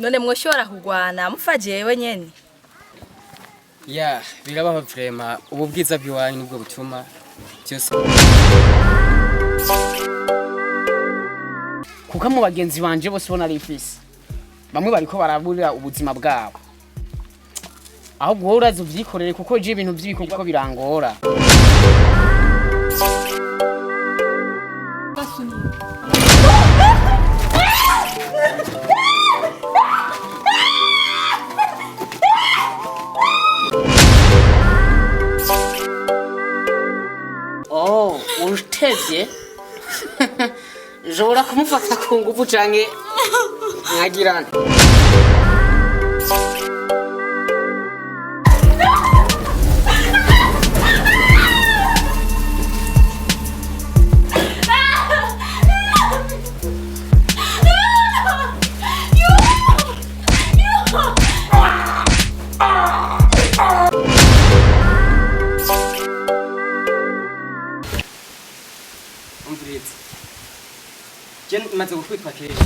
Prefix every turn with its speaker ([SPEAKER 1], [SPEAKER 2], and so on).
[SPEAKER 1] None mwoshobora kugwana mupfa jewe nyene?
[SPEAKER 2] Ya, birabaho vraiment. Ubu bwiza bw'iwanyu nibwo butuma byose.
[SPEAKER 3] Kuko mu bagenzi banje bose ubona ari ifisi, bamwe bariko baraburira ubuzima bwabo. Ahubwo wowe uraza uvyikorere, kuko je ibintu vy'ibikorwa ko birangora. Oh, urutevye, nshobora kumufata ku nguvu canke nkagirana.
[SPEAKER 2] Umviriza, je maze gukubitwa kenshi.